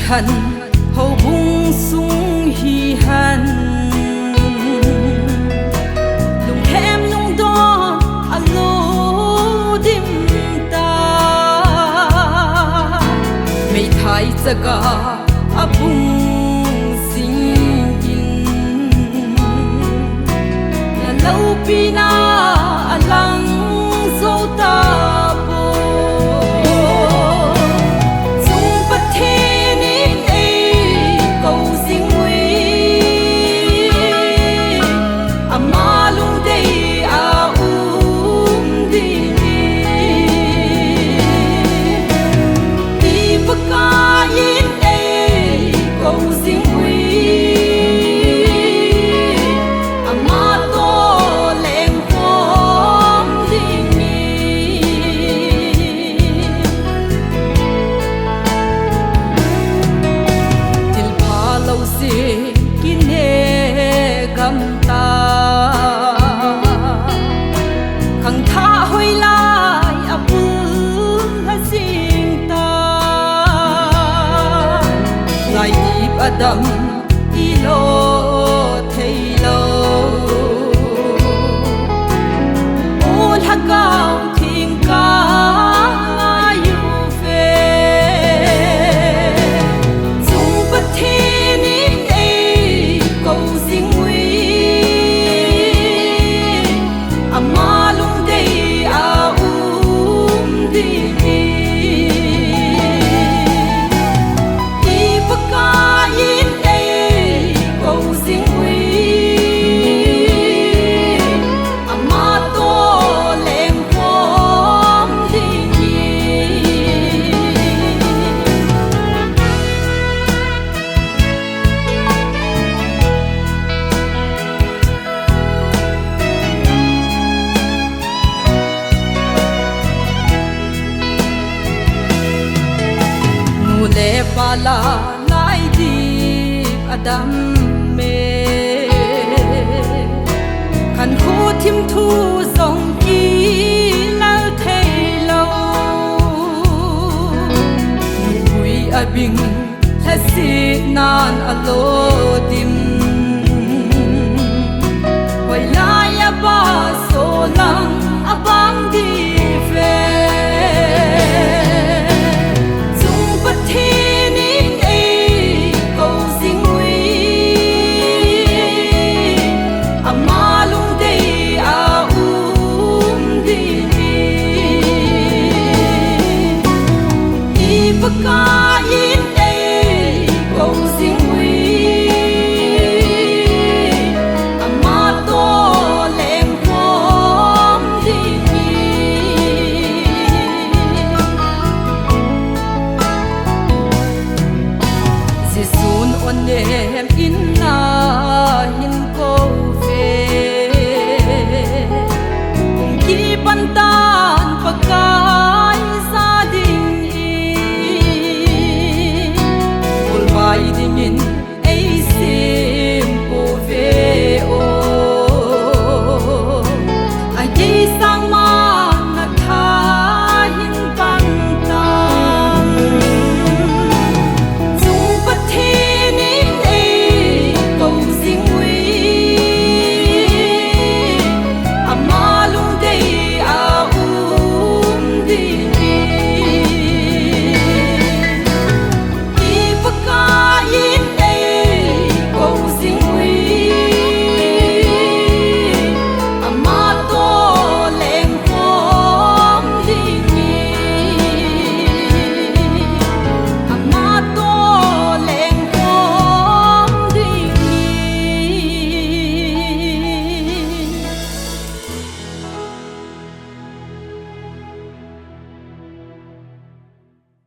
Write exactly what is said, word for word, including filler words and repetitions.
Khan houbung sung hi hen, lunghem lungdon alo dim ta, meithai chaga abung sing in, na loupina alang zo ta po. Chung Pathen in eikou jing uve, ama lungdei a um ding in. I Pakai in eikou jing uve, ama toh lengkhom ding in. Thilpha lou jeh kine gam ta, khangthah hoilai abul lha jing ta. Laidip adam ilo theilou, O Lhagao Theng ka ngai uve. Chung Pathen in eikou jing uve, ama lungdei a um ding in. I Pakai in eikou jing uve, ama toh lengkhom ding in. Nu le pa la laidip adam e, khankho thim thu jong kilal theilou. Nupui abing lhasetnan alo dim, hoilai a ba solang abang ding ve. Chung Pathen in eikou jing uve, ama lungdei a um ding in. I Pakai